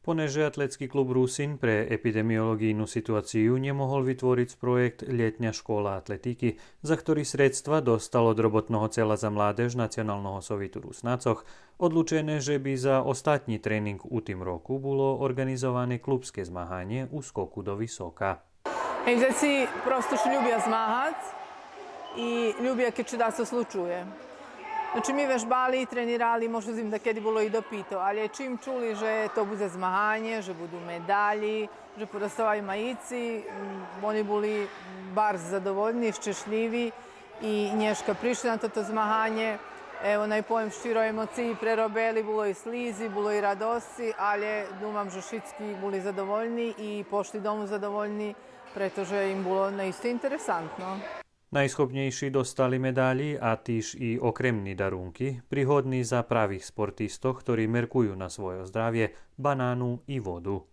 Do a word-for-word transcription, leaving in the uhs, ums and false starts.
Понеже Атлетски клуб Русин пре епидемиолоґийну ситуацию нє могол витвориц проєкт Лєтня школа атлетики, за хтори средства достал од Роботного цела за младеж Националного совиту Руснацох, одлучене же би за остатнї тренинґ у тим року було орґанизоване клубске змаганє у скоку до висока. I дзеци просто ше любя змагац и любя кед ше дацо случує. Znači, ми вежбали, тренирали, може им дакеди було и допито, але чим чули же то будзе змаганє, же буду медалї, же подоставаю маїци, м, они були барз задовольни, щешлїви и нєшка пришли на тото змаганє. Ево, най повем щиро, емоциї преробели, було и слизи, було и радосци, але думам же шицки були задовольни и пошли дому задовольни, прето же им було наисце интересантно. Найсхопнєйши достали медалї, а тиж и окремни дарунки, пригодни за правих спортистох, хтори меркую на свойо здравє, банану и воду.